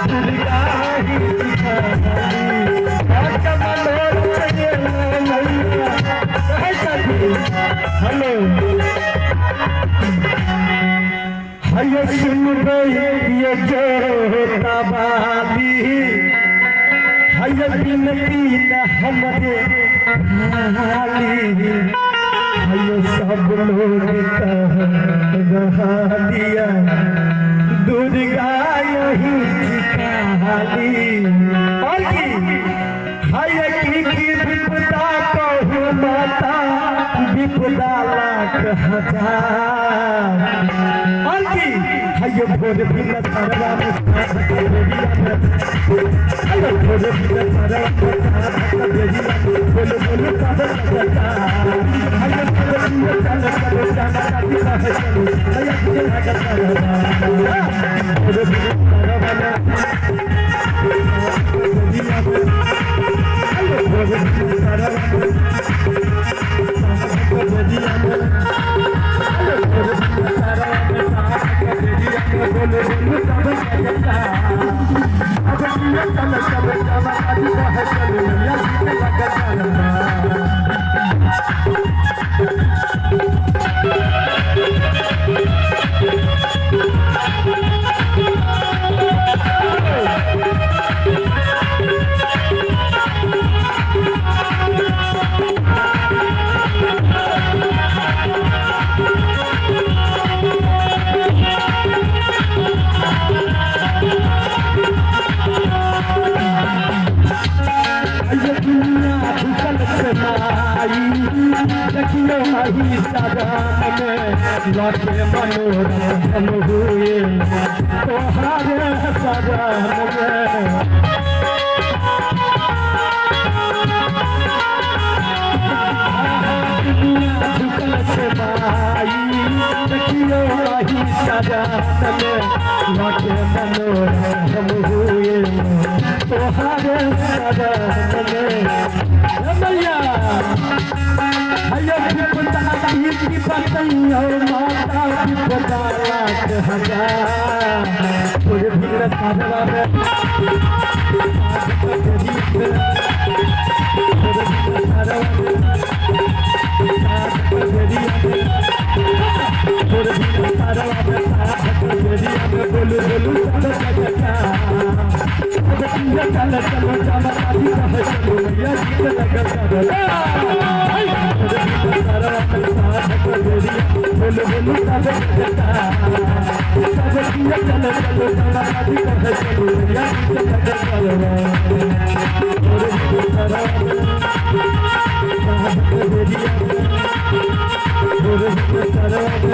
दुर्गा ही काली। हेलो हय सुनबै ये जोता बाली, हय बिनती न हमरे हाली, हय सब लोग कह रहा दिया दुर्गा यही काली। और की हय की विपदा कहू माता, विपदा लाख हजार। और की हय भोर बिन तरवा में साथ बेरिया में, हय भोर बिन तरवा में साथ बेरिया में, बोल बोल सब लगता। हय भोर बिन चल चलो जाना काटी कह चलो, हय बिन लगता भोर बिन तरवा में बेरिया में, हय भोर बिन तरवा में साथ बेरिया में, हय भोर बिन तरवा में साथ बेरिया में, बोल बोल सब लगता। अब पिया चल चलो जाना काटी कह चलो, मैया जी लगता। ये दुनिया झुकल छै माई, देखियो अही सदन में लखे मनोरंजन हुए तोहारे सदन में। दुनिया झुकल छै माई, देखियो अही सदन में लखे मनोरंजन हुए तोहारे सदन में। हे मैया हय विपदा की बतैयो माता, विपदा लाख हजार। तोरे भीड़ साधवा में तोरे भीड़ साधवा में साथ बेरिया में, तोरे भीड़ साधवा में साथ बेरिया में, बोलू बोलू सब जगता। अब पिया चल चलो जामा काटी कह चलो, मैया जी के लगल तोरे भीड़ साधवा में साथ बेरिया, बोलू बोलू सब जगता। सब पिया चल चलो जामा काटी कह चलो, मैया जी के लगल तोरे भीड़ साधवा में साथ बेरिया में, तोरे भीड़ साधवा में।